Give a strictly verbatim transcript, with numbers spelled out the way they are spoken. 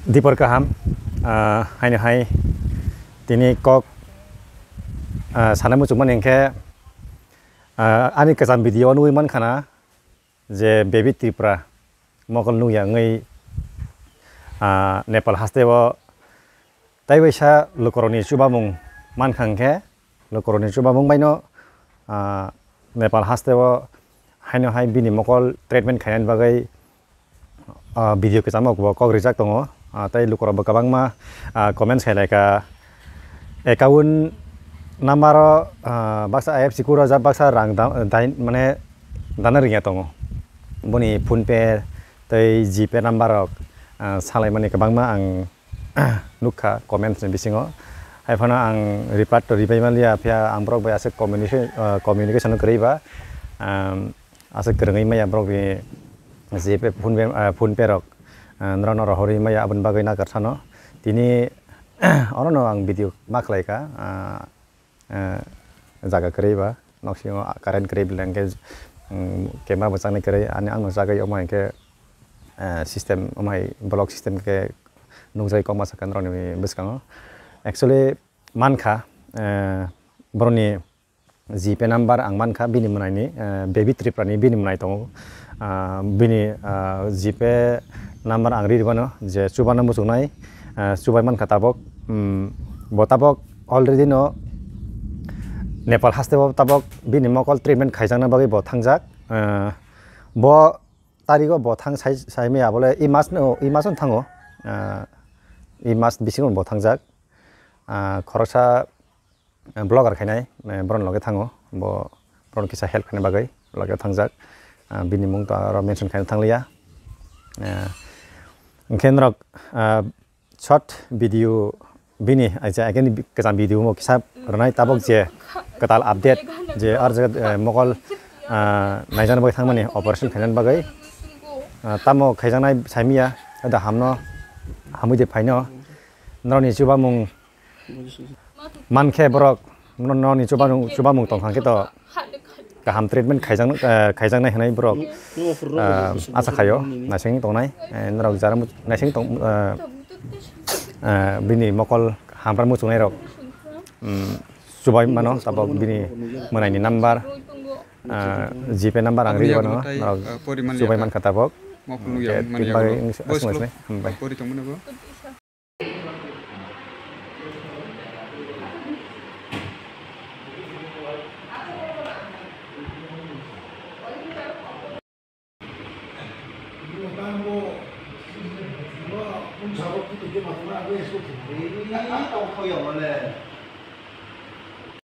Dipor kaham, ah, haino hai tini kok, ah, sana muchungmani hwnkhe, ah, ani kwcham video o nugwi mankhana je Baby Tripura mokol nukya wngwi, ah, Nepal hasteo tei waisa lukurokni chubamung mankha hwnkhe, lukurokni chubamung baino, ah, Nepal hasteo haino hai bini mokol treatment khainani bagwi, ah, video kwchamo bo kok rijak tongo. Ah, tei lukurokbo kwbangma, ah, comments khailai kha, account number o, ah, baksa I F C code rwjak, baksa rang da-, dai-, mane dana rwngya tongo. Boni PhonePe tei GPay number rok, ah, salaimani kwbangma ang nukha comments ni bisingo. Haiphano ang reply to reply manliya, phiya ang borok bai aswk communication, ah, communication kwrwi ba, um, aswk kwrwngwi maya borok ni GPay, PhonePe, ah, PhonePe rok, ah, norok norok horwi maya, aboni bagwi nakarthano. Tini orono ang video ma khlai kha, ah, eh, jaga kwrwi ba, noksingo current kwrwi belai hwnkhe, mm, camera bo chaknai kwrwi, ani ang jagwi omo hai khe, eh, system, omo hai block system khe nukjagwi kokma sakha norokni bwskango. Actually, mankha, eh, borokni GPay number ang mankha, bini mwnaini, eh, Baby Tripura ni bini mwnai tongo. Ah, bini, ah, GPay number ang ri rwmano je chubano muchungnai, ah, chubai mankha tabok. Mm, bo tabok already no Nepal hasteo tabok bini mokol treatment khaijakna bagwi bo thangjak. Ah, bo tarigo bo thang sai, sai maya bole i mas no, i mas no thango. Ah, i mas bisingo bo thangjak. Ah, khoroksa eh, blogger khainai, eh, borokni loge thango, bo borokno kisa help khaina bagwi loge thangjak. Ah, bini mung to aro mention khaina thangliya. Eh, hwnkhe norok, ah, short video bini, aisa, again, bi-, kwcham video mo kisa rwnai tabok je kwtal update je ar jaga, eh, mokol, ah, naijana bagwi thangmani operation khainani bagwi, ah, tamo khaijaknai saimiya, da hamno, hamwi de phaino, norokni chubamung mankhe borok no-, noni chubamung, chubamung tongkha khe to kaham treatment khaijak, eh, khaijaknai hwnwi borok, eh, acha khaio, naising tongnai, eh, norok jara mu-, naising tong, eh, eh, bini mokol hampra muchungnai rok, mm, chubai mano tabok bini mwnaini number, eh, GPay number ang ri mano, norok chubai mankha tabok. Hwnkhe tini bagwi aswk, hambai.